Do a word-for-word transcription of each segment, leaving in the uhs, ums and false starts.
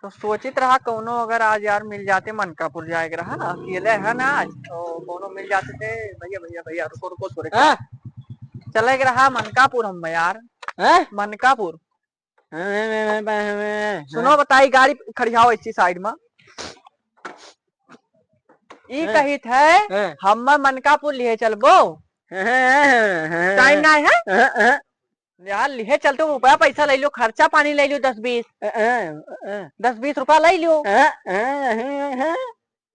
तो सोचित रहा कौनो अगर आज यार मिल जाते मनकापुर जाए के रहा, अकेले है ना आज, तो कौनो मिल जाते थे। भैया, भैया, भैया, रुको, रुको, थोड़े हाँ? चले के रहा मनकापुर हम यार। हाँ? मनकापुर। हाँ, हाँ, हाँ, हाँ, हाँ, हाँ। सुनो, बताई, गाड़ी खड़ियाओ इसी साइड में। ई हाँ। कहित है, हाँ। हम मनकापुर लिहे चलबो। हाँ, हाँ, हाँ, हाँ, हाँ। टाइम ना है? हाँ, हाँ। यार, लिहे चलते रुपया पैसा ले लियो, खर्चा पानी ले लियो दस बीस। हाँ, हाँ, हाँ। दस बीस रुपया ले लियो। हाँ, हाँ, हाँ, हाँ।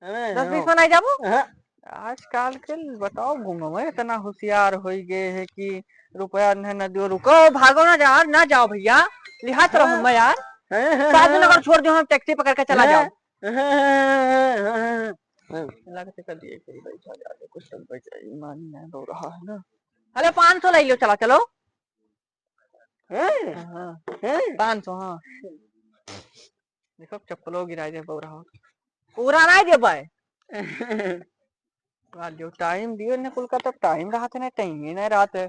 हाँ, दस बीस हाँ। में नहीं जाबो? हाँ। आजकल के बताओ, गुंगवा इतना होशियार होई गए है कि रुपया न, न दियो, रुको, भागो ना यार, ना जाओ भैया, लिहात रहो हाँ। मैं यार। हाँ, हाँ, साधु हाँ। नगर छोड़ दियो, हम टैक्सी पकड़ के चला हाँ। जाओ। हाँ, हाँ, हाँ, हाँ, हाँ, हाँ। लागत है कल ये कोई बैठा जा, कुछ तो बचा, ईमान नहीं हो रहा है ना। अरे पाँच सौ ले लियो, चला चलो। हैं? हाँ, हाँ। हैं? पाँच सौ, हाँ। देखो, चप्पलो गिराई दे, बौरा हो। पूरा नहीं दे पाए। आ, जो टाइम दियो ने कुल का, तब टाइम रहत है, टाइम ही नहीं रहत है।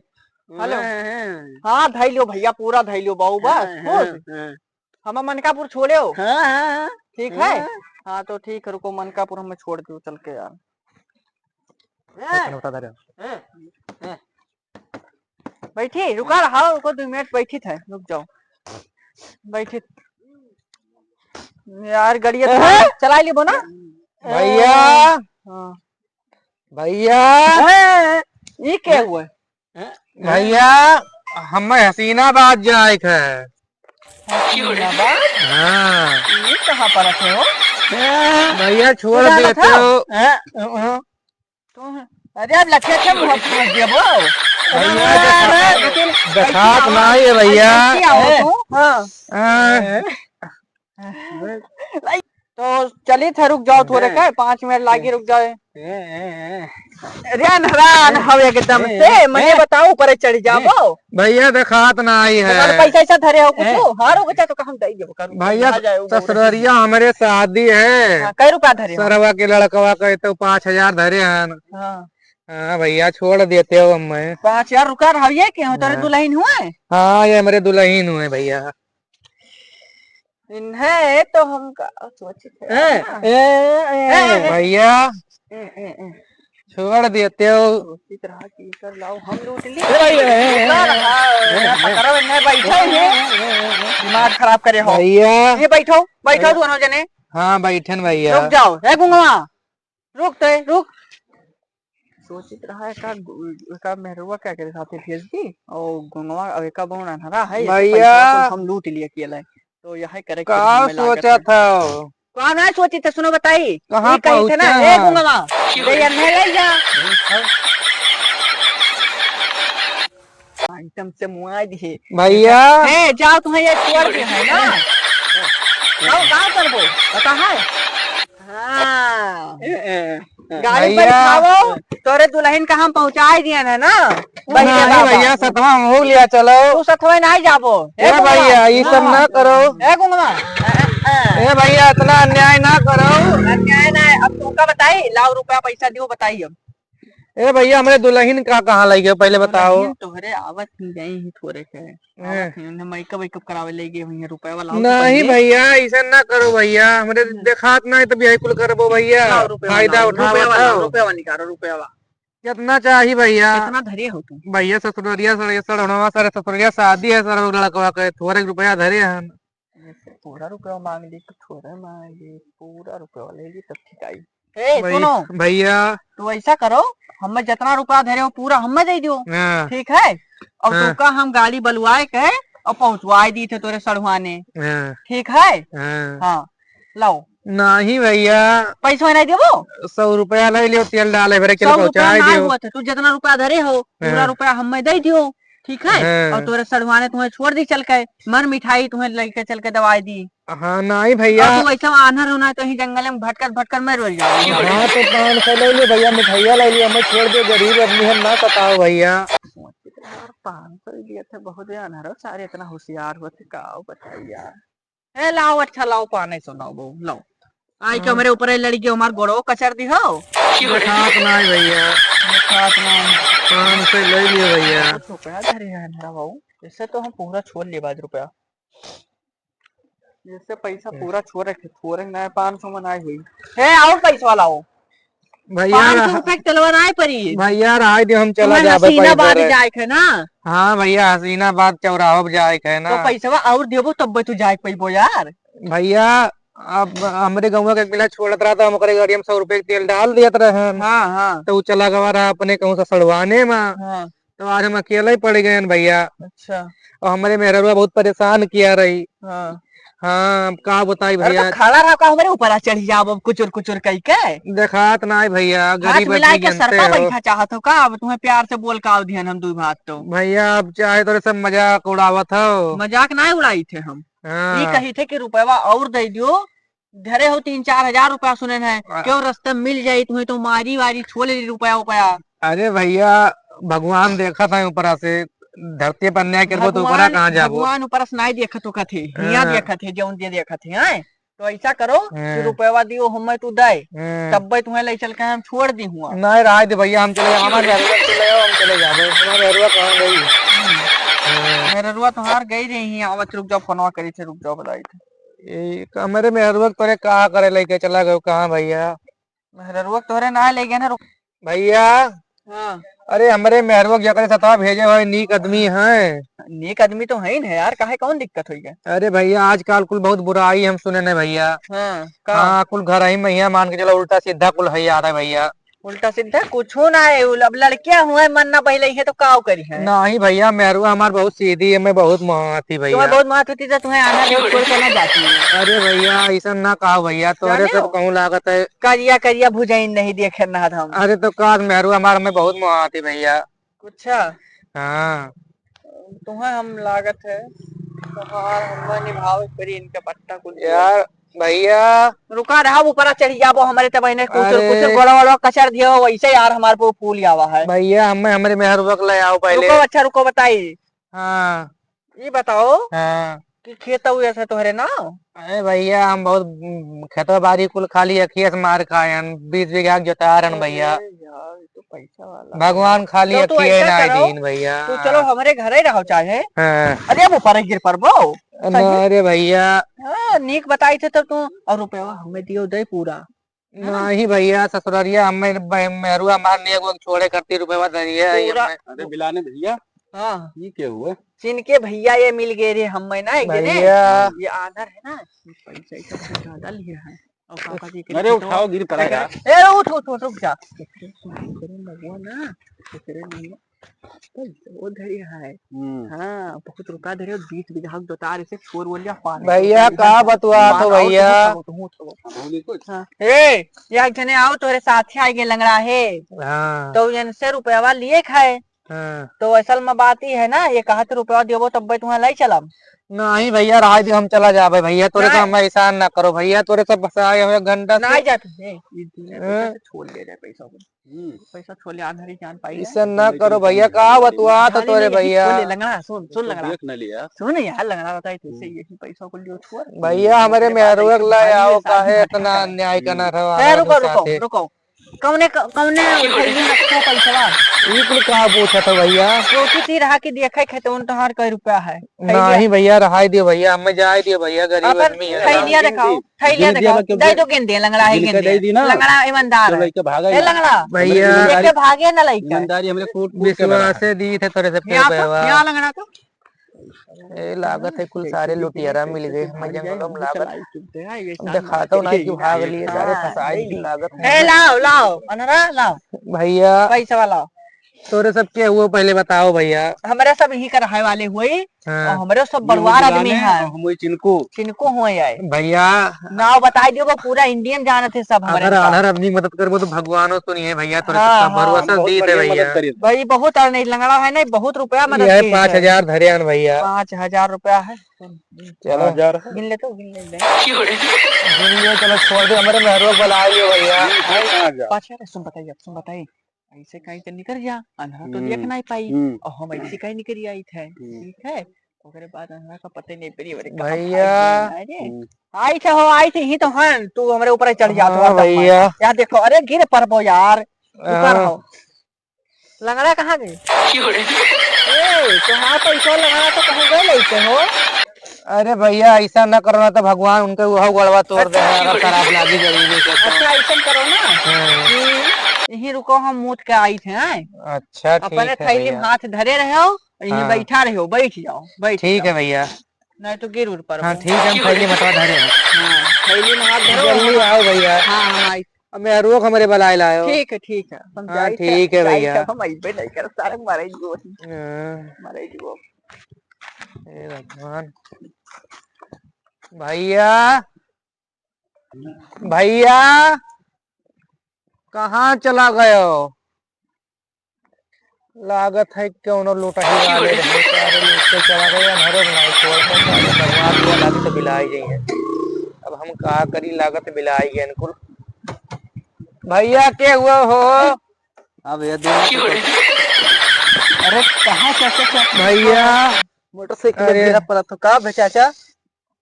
हेलो। हैं, हैं। हाँ, धई लियो भैया, पूरा धई लियो बाऊ, बस, हैं, खुश। हैं, हैं। हम मनकापुर छोड़े हो। हाँ, हाँ, हाँ। ठीक है? हाँ। हाँ, तो ठीक है, रुको, मनकापुर हमें छोड़ दो चल के यार। हैं? बता दे रहे हो। हैं, हैं। बैठी, रुका रहा, रुको, दो मिनट बैठी थे, रुक जाओ, बैठी। यार, गड़िया अहं। चला, चला लेबो ना। भैया। हाँ। भैया। हैं, ये क्या हुआ? भैया, हमें हसीनाबाद जाए के है। हसीनाबाद? हाँ। ये कहाँ पर रखे हो? भैया, छोड़ देते हो। हैं? तो, अरे, अब लखे थे मुँह फूट देबो। भैया, अरे, देखात, लेकिन देखात कैसे नहीं है भैया। कैसे आओ तू? हाँ। हाँ। तो चली थे, रुक जाओ थोड़े हैं। का, पाँच मिनट लागी, रुक जाओ। हैं, हैं, हैं। अरे, अनहरान हवे एकदम हैं, से, हैं, मने हैं। बताओ, ऊपर चढ़ जाबो। भैया, देखात नहीं है। तो पैसा ऐसा धरे हो कुछ? हैं। हाँ, रुक जा, तो हम दे देबो, करू। भैया, आ जाए, वो ससुररिया हमरे शादी है। हाँ, कै रुपया धरे हो? सरवा के लड़कवा के तो पाँच हजार धरे हन। हाँ। हाँ भैया, छोड़ देते हो हमें। पाँच हजार रुपया रहिए के हो, तोरे हाँ। दुल्हन हुए? हाँ, ये हमरे दुल्हन हुए भैया। इन्हें तो हम का सोचित है ए, ना? ए, ए, ए, ए। भैया, ए, ए, ए। छोड़ देते हो। सोचित रहा कि एकर लाओ हम लूट ली। ए भैया, ए, ए, एकर ए, हाँ, ए, ए, पकड़ो, इन्हें बैठे हैं। ए, ए, ए, ए, ए। दिमाग खराब करे हो। भैया। ये बैठो, बैठो भैया। दोनों जने। हाँ, बैठन भैया। रुक जाओ, ए गुंगवा। रुक तो, रुक। सोचित रहा है का, का मेहरुआ क्या करे साथे भेज दी, और गुंगवा, और एका बउन अनहरा है, भैया। पैसा तो हम लूट लिए अकेले। तो यह करे के का हमें लागत सोचा है। था? का ना सोचित है, सुनो बताई। कहाँ ये कही थे ना, पहुँचा ए है? गुंगवा, ये अन्हे ले जा। एकदम से मुआ दिए। भैया। है, जाओ, तुम्हें ये छोड़ दे है ना। जाओ, का करबो? पता है? हाँ। ए, ए, ए। गाड़ी पर भैया। खाओ, तोरे दुल्हन का हम पहुँचाए दिए है ना। बहिरे नहीं बाबा। भैया, सतवा हम हो लिया, चलो। तू सतवा नहीं जाबो। ए ए गुंगवा। भैया, ये सब ना करो। ए गुंगवा। ए भैया, इतना अन्याय ना करो। अन्याय ना है, अब तुमका बताई, लाओ रुपया पैसा दियो, बताई अब। ए भैया, हमरे दुल्हन का कहाँ लइ गए, पहिले बताओ। दुल्हन तोहरे आवत ही गई ही थोड़े के। हैं। आवत ही, उन्हें makeup वेकअप करावे लइ गए हुई हैं, रुपया वाला आवत नहीं पहिले। भैया, ऐसा ना करो भैया, हमरे हम्म। देखात नहीं तो बियाह कुल करबो भैया। लाओ रुपया फायदा वाला, उठाओ, रुपया वाला, बताओ। रुपया वाला निकालो, रुपया वाला। कितना चाही भैया? कितना धरे हो तुम? भैया, ससुररिया, सर, सड़नवा, सर, ससुररिया शादी है, सर, लड़कवा के, थोड़े रुपया धरे हैं। जैसे पूरा रुपया मांग ली, तो थोड़ा मांग ली, पूरा रुपया ले ली, तब ठीक आई। ए, भाई, सुनो। भैया। तो ऐसा करो, हमें जितना रुपया धरे हो, पूरा हमें दे दियो। हाँ। ठीक है? और हाँ। तुमका हम गाड़ी बलवाए के और पहुंचवाए दी थे तोरे सड़ुआने। हाँ। ठीक है? हाँ। हाँ, लाओ। नहीं भैया। पैसा नहीं देबो? सौ रुपया ले लियो, तेल डाले भरे के सौ रुपया पहुंचाए ना दियो। हुआ था, तू जितना रुपया धरे हो, पूरा हाँ। रुपया हमें दे दियो। ठीक है? हाँ। और तोरे सड़ुआने तुम्हें छोड़ दी चल के, मर मिठाई तुम्हें लेके चल के दवाई दी। हाँ, नहीं भैया। और तू वैसे आन्हर होना है, तो ही जंगल में भटकर भटकर मर जाओ। हाँ, तो पाँच सौ ले लियो भैया, मिठाइया ले लियो, हमें छोड़ दो, गरीब आदमी हम ना सताओ भैया। सोच के तो यार, पाँच सौ ही दिए थे, बहुत ही आन्हर हो, सारे इतना होशियार हुआ थे, का बताई यार। ए, लाओ, अच्छा, लाओ, पाने सो लाओ, बहू, लाओ। आई के हाँ। हमरे ऊपर लड़की हमार गोड़ो कचर दी हो। देखात नहीं भैया। देखात नहीं। पाँच सौ ले लियो भैया। वो छोकरा धरे है ना बहू, इससे तो हम पूरा छोड़ लिए बाज रुपया। जैसे पैसा पूरा छोरे के, थोरे ना है, पाँच सौ में ना होई। हे, और पैसा लाओ। भैया, पाँच सौ रुपया के तेलवा ना पड़ी। भैया, रहाई दे, हम चला तुम्हें जाबे हसीनाबाद पैदल। जाए के ना। हाँ भैया, हसीनाबाद चौराहा पे जाए के है ना। तो पैसवा और देबो तब तू जाए पैबो यार। भैया, अब हमरे गौवा के एक मिला छोड़त रहा था, हम ओकरे गाड़ी में सौ रुपया के तेल डाल देत रहे। हाँ, हाँ। तो उ चला गवा रहा अपने कहूँ ससुरवाने में। हाँ। तो आज हम अकेले ही पड़ गए हैं भैया। अच्छा। और हमरे मेहररुआ बहुत परेशान किया रही। हाँ। हाँ, अब का बताई अरे भैया। तो खड़ा रहा का हमरे ऊपर आ चढ़ी जाब अब कुचुर कुचुर कई के? देखात ना है भैया, हाथ गरीब मिला आदमी के जानते सरपा हो। बैठा चाहत हो का? अब तुम्हें प्यार से बोल का दिहन हम दू बात तो। भैया, अब चाहे तोरे सब मजाक उड़ावत हो। मजाक ना उड़ाई थे हम। हाँ। ई कही थे कि रुपया और दे दियो, धरे हो तीन चार हजार रुपया सुने हैं, आ- क्यों रस्ते मिल जाई तुम्हें तो मारी वारी छोले ली रुपया उपया। अरे भैया, भगवान देखत है ऊपरा से, धरती पर अन्याय करबो तो ऊपरा भगवान, कहाँ जाबो? भगवान ऊपरा से नाई देखत होखत है, हियाँ हाँ। देखत है, जौन जे देखत है, हैं? तो ऐसा करो कि हाँ। रुपया दियो हमें तू दे, हाँ। तब्बे तुम्हें ले चल के हम छोड़ दी हुआ। नहीं, रहाई दे भैया, हम चले जाबे, हमारे मेहरुआ के ले आओ, हम चले जाबे, हमारे मेहरुआ कहाँ गई? हाँ। मेहरुआ तोहार गई रही है, आवत रुक जाओ, फोनवा करी थे, रुक जाओ, बताई थे। ए, हमरे मेहरुआ के तोरे का करे लेके चला गयो, कहाँ भैया? मेहरुआ के तोरे ना ले गए ना, रुक। भैया। हाँ। अरे, हमरे मेहरुआ के जकरे सतवा भेजे हुए नीक आदमी है। नीक आदमी तो है ही ना यार, काहे कौन दिक्कत होई है? अरे भैया, आजकल कुल बहुत बुराई हम सुने ने भैया। हाँ, का? हाँ, कुल घर ही में हिया मान के चलो, उल्टा सीधा कुल है यार है भैया। उल्टा सीधा कुछो ना है, उल-, अब लड़कियां हुए मन ना बहले है तो काव करी है? नहीं भैया, मेहरुआ हमार बहुत सीधी है, मैं बहुत महती भैया। तुम्हें बहुत महत होती तो तुम्हें आना नहीं छोड़ के ना जाती है। अरे भैया, ऐसा ना कहा भैया, तोहरे जाने सब हो? कहूँ लागत है। करिया करिया भुजाइन नहीं देखे ना हम। अरे तो काश मेहरुआ हमार हमें बहुत महती भैया। अच्छा। हाँ। तुम्हें हम लागत है, तुम्हार हमें निभावे पड़ी इनके पट्टा कुल यार। भैया। रुका रहा, ऊपरा चढ़ी जाबो, हमरे तब इन्हें कुछ, अरे। कुछ गोड़ा वोड़ा कचर दियो, वैसे यार हमारे पे फूल आवा है। भैया, हमें, हमरे मेहरुआ के ले आओ पहले। रुको, अच्छा, रुको, बताई। हाँ। ये बताओ हाँ। कि खेत हुए से तोहरे ना? अरे भैया, हम बहुत, उम, खेतवा बाड़ी कुल खाली अखिए से मार खाए हैं, बीस बीघा के जोतार हैं भैया। अरे यार, ये तो पैसा वाला भगवान है। खाली तो तू अखिए ऐसा ना करो, दीन भैया। तू चलो हमरे घरे रहो चाहे। हाँ। अरे, अब ऊपर गिर पड़बो। ना रे भैया। हाँ, नीक बताई थे तब तू, और रुपया हमें दियो दे पूरा। है ना? नहीं भैया, ससुररिया हमें ब-, मेहरुआ मार लिए, वो छोड़े करती रुपया धरिए है पूरा। हमें। अरे बिलाने भैया, हाँ। ये क्या हुआ? चिनके भैया ये मिल गए रे हमें ना एक जने। भैया। ये आनर है ना, पैसा ऐसा बहुत ज्यादा ले रहा है। और पापा जी के अरे लिए उठाओ, गिर पड़ा यार। ए, उठ, उठ, उठ, रुक जा। एकरे सुन, एकरे लगवा ना, एकरे लगवा। तो वो धरे है। हम्म। हाँ, बहुत रुपया धरे, बीस बीघा के जोतार इसे छोर बोलिया पार है। भैया, का बतुआ तो भैया? उठ, उठ, उठ, उठ। हाँ। ए, या एक जने आओ, तोरे साथे आइगे लंगड़ा है। हाँ। तो इनसे रुपया लिए खाए। हाँ। तो असल में बात ई है ना, एक हाथ रुपया देबो तब्बे तुहाँ लाई चलम। नहीं भैया, रहाई दे, हम चला जाबे भैया, तोरे से नहीं। हम एहसान ना करो भैया, तोरे से फंसाए हुए घंटा से। नहीं जाते, ए, ई दुनिया के हाँ। पैसा छोड़ ले रहे, पैसा को। हम्म। पैसा छोड़ ले, आंधरी जान पाई है। इसे ना करो भैया, का बतुआ तो तोरे भैया। छोड़ ले, लंगड़ा, सुन, सुन तो लंगड़ा। देख न लिया। सुन यार, लंगड़ा बताई तो हम्म। सही, यही पैसा को लियो छोड़। भैया, हमरे मेहरुआ के लाई आओ, काहे इतना अन्याय करना था ए, हमारे रुको, रुको, साथे? रुको। कौने क-, कौने उठैली रखो पैसवा? ई कुल का पूछत हो भैया? सोची थी रहा कि देखे खेतवन तोहार कै रुपया है। थैलिया। नहीं भैया, रहाई दियो भैया, हमें जाए दियो भैया, गरीब अपन आदमी है। थैलिया देखाओ, थैलिया गिन दिया देखाओ। बा, क्यों दे दो, गिन दे, लंगड़ा है, गिन गिन के के। दे दी ना। लंगड़ा ईमानदार चलो, है। लेके भागा ए, यार। लंगड़ा। भैया। लेके भागे ना लइका। ईमानदारी हमरे कूट, कूट के लगा है। विश्वासे दी थे तोरे से यहाँ पे, रुपया। यहाँ लंगड़ा तो। ए, लागत है कुल सारे लुटियरा मिल गए, हमें जंगलों में लागत। अब देखाता हूँ ना कि भाग लिए सारे फंसाई की लागत है। ए, लाओ, लाओ, अनरा, लाओ। भैया। पैसा लाओ। तोरे सब के हुआ पहले बताओ भैया। हमरा सब यही का रहे वाले हुई, हाँ। और हमरे सब बड़वार आदमी है। हम वही चिनको। चिनको हुए आए। भैया। नाव बताई दियो, वो पूरा Indian जानत है सब हमरे अगर का। आनर आदमी मदद करबो तो भगवानो सुनिए भैया, तोरे हाँ, सब हाँ। भरोसा बहुत दीत है बढ़िया भैया। मदद करी। भाई, बहुत और नहीं, लंगड़ा है नहीं, बहुत रुपया मदद यह की है। पाँच हजार धरे आन भैया। पाँच हजार रुपया है। चलो। हजार है। गिन ले तो, गिन ले, ले। गिन लियो, चलो छोड़ दे, हमरे मेहरुआ बुला लियो भैया। है कहाँ जा? पाँच हजार, सुन बताइए, सुन बताइए। ऐसे कहीं तो निकल जा, अंधरा तो देख हम्म, नहीं पाई, हम्म। और हम ऐसे कहीं निकल आई थे, हम्म। ठीक है? ओकरे बाद अंधरा का पता नहीं पड़ी, बोले, कहाँ भैया। भाग गई है रे? हम्म। आई थे हो, आई थे ही तो हन, तू हमरे ऊपर ही चढ़ जात हाँ, हो, तब मैं भैया। यहाँ देखो, अरे गिर पड़बो यार, ऊपर हाँ। हो। लंगड़ा कहाँ गई? क्यों रे? ए, तो हाँ, पैसा लंगड़ा तो कहाँ गए लेते हो? अरे भैया, ऐसा न करो ना तो भगवान उनके वह गोड़वा तोड़ दे, अच्छा। अगर खराब लागी गरीबी के तो। अच्छा, ऐसा करो ना हाँ। कि यहीं रुको, हम मूत के आई थे, हैं? अच्छा, ठीक अपने है थैली में भैया। हाथ धरे रहो, यहीं हाँ। बैठा रहो, बैठ जाओ, बैठ ठीक जाओ। है भैया। नहीं तो गिर उड़ पड़ो। हाँ, ठीक है, हम थैली में हाथ धरे हैं। हाँ, थैली में हाथ धरो। जल्दी आओ भैया। हाँ, हम आई। अब मेहरुआ के हमरे बलाए लायो। ठीक है, ठीक है, हम हाँ, जाई थे, ठीक है जाई भैया। थे, हम अइबे नहीं कर, सारे मारे जो। हाँ। मारे जो। हे भगवान। भैया, भैया, कहाँ चला गयो? लागत है कौनो लुटही वाले रहे, सारे लूट के चला गए, अन्हरो में नहीं छोड़ दे, सारे भगवान को लागे तो बिलाई गई है। अब हम का करी, लागत बिलाई गए कुल। भैया, के हुआ हो? हाँ भैया, दे। अरे, कहाँ चाचा, चाचा? भैया। मोटरसाइकिल अरे। गिरा पड़ा तो का भे चाचा?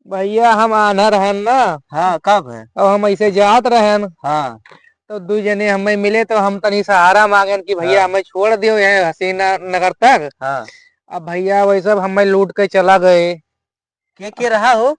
भैया, हम आन्हर हन ना। हाँ, का भे? अब हम ऐसे जात रहन। हाँ। तो दू जने हमें मिले तो हम तनी सहारा मांगन कि भैया, हाँ। हमें छोड़ दियो यहाँ हसीना नगर तक। हाँ। अब भैया, वही सब हमें लूट के चला गए। के, के रहा हो?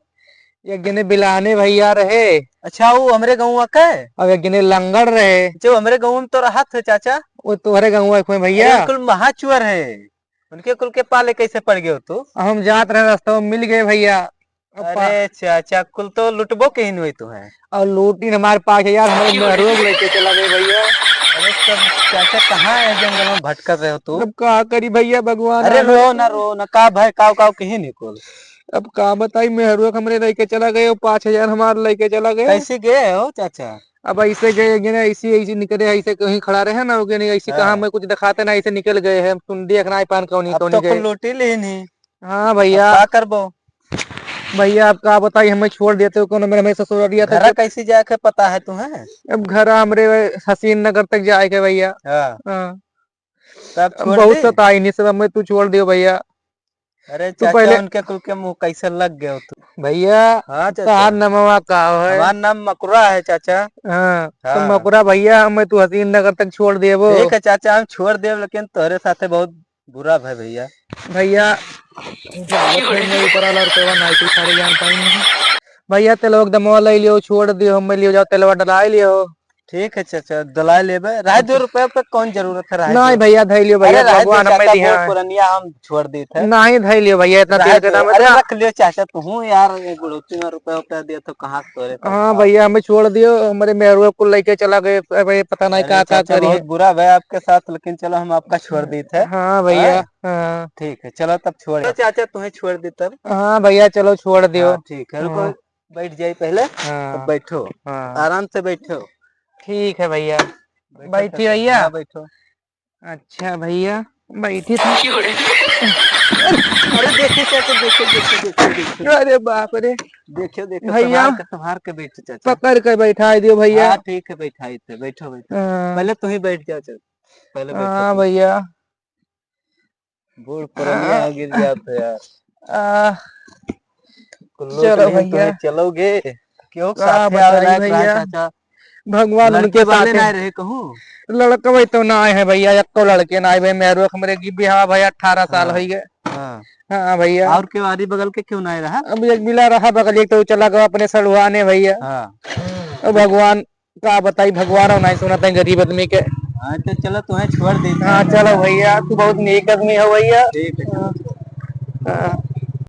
एक जने बिलाने भैया रहे। अच्छा, वो हमरे गउँवा के? अब एक जने लंगड़ रहे। अच्छा, वो हमरे गउँवा में तो रहत है, चाचा। वो तोहरे गउँवा के भैया। अरे, कुल महाचोर है। उनके कुल के पाले कैसे पड़ गयो तू? अब हम जात रहे, रास्ता में मिल गए भैया। अब पा- अरे चाचा, कुल तो लुटबो के ही नहीं तू है। और लूटिन हमारे पाँच हजार, हमारे मेहरुआ को लेके चला गए भैया। अरे तब चाचा, कहाँ है जंगल में भटकत रहे हो तू? अब का करी भैया, भगवान अरे आने। रो ना, रो ना, का भाई, काव काव कहीं नहीं कुल। अब का बताई, मेहरुआ के हमरे लेके चला गए, पाँच हजार हमारे लेके चला गए। कैसे गए हो चाचा? अब ऐसे गए, गए ना, ऐसे, ऐसे निकले, ऐसे कहीं खड़ा रहे ना, हो गए नहीं, ऐसे हाँ। कहाँ हमें कुछ दिखाते ना, ऐसे निकल गए हैं, हम सुन दिया कि नहीं, पान कौनी, अब कौनी तो गए। कुल लूटी लेनी। हाँ भैया। अब का करबो? भैया, अब का बताई, हमें छोड़ देते हो, कौनो मेरे, मेरे ससुर दिया था घरा कि कैसे जाए के पता है तुम्हें? अब घरा हमरे हसीन नगर तक जाए के भैया। हाँ। हाँ। तब अब छोड़ बहुत दे। सताई नहीं सब, हमें तू छोड़ दियो भैया। अरे तू चाचा, पहले उनके कुल के मुंह कैसे लग गए हो तू? भैया, हाँ चाचा। तोहार नमवा का है? हमार नाम मकुरा है चाचा। हाँ, तो हाँ। मकुरा भैया, हमें तू हसीन नगर तक छोड़ देबो। ठीक है चाचा, हम छोड़ देब, लेकिन तोहरे साथे बहुत बुरा भाई भैया। भैया, जावत है मैं ऊपर वाला रुपया नहीं, तू सारे जान पाई नहीं। भैया, तेलवा के दमवा ले लियो, छोड़ दियो, हमें लियो जाओ, तेलवा डलाए लियो। ठीक है चाचा, डलाए लेबे। रहे दो रुपया पे कौन जरूरत है, रहे नहीं दो। भैया, धै लियो भैया, अरे रहे दो भगवान हमें चाचा, दिया बहुत है। पुरनिया हम छोड़ देत है। नहीं, धै लियो भैया, इतना रहे तेल के दो। दाम अरे इतना। रख लियो चाचा, तू यार, ये बुढ़ौती में रुपया उपया दिया तो कहाँ से तोरे हाँ पास भैया, है? हमें छोड़ दियो, हमारे मेहरुआ को लेके चला गए, अब ये पता नहीं अरे का, का चाचा, करी बहुत है। बुरा भाई आपके साथ, लेकिन चलो हम आपका छोड़ देत है। हाँ भैया, हैं? हाँ। ठीक है, चलो तब छोड़। तो चाचा तुम्हें छोड़ दे तब। हाँ भैया, चलो छोड़ दियो। हाँ, ठीक है, रुको, हाँ। बैठ जाई पहले, हाँ। तब बैठो। हाँ। आराम से बैठो। ठीक है भैया। बैठो बैठी चाचा, भैया। हाँ, बैठो। अच्छा भैया, बैठी थी। अरे देखिए चाचा, देखिए, देखिए, देखिए, देखिए। अरे बाप रे। देखिए, देखिए, भैया। संभाल के, संभाल के बैठो चाचा। पकड़ के बैठा दियो भैया। हाँ, ठीक है, बैठाई थे, बैठो, बैठो। हाँ। पहले तुम ही बैठ जाओ चाचा, पहले बैठो हाँ तुम। भैया। बूढ़ पुरनिया आ, गिर जात है यार। आ, कुल्लो चलो के लिए भैया। तुम्हें चलोगे? क्यों का साथे आवे बताई लायक रहा भैया? चाचा? भगवान लड़के उनके वाले साथे। ना रहे कहूँ? लड़कवे तो ना आए हैं भैया, एको लड़के ना आए भाई, मेहरुआ के हमरे की बियाह भैया अठारह साल हाँ, हो गए। हाँ। हाँ भैया। और क्यों आरी बगल के क्यों ना आए रहा? अब एक बिला रहा बगल, एक तो चला गया अपने सड़ुआने भैया। हाँ। अब भगवान का बताई, भगवान हो नहीं सुनत है गरीब आदमी के। हाँ, तो चलो, तुम्हें छोड़ देते हाँ, हैं। चलो भैया, तू बहुत नेक आदमी हो भैया। ठीक है, चलो। हाँ।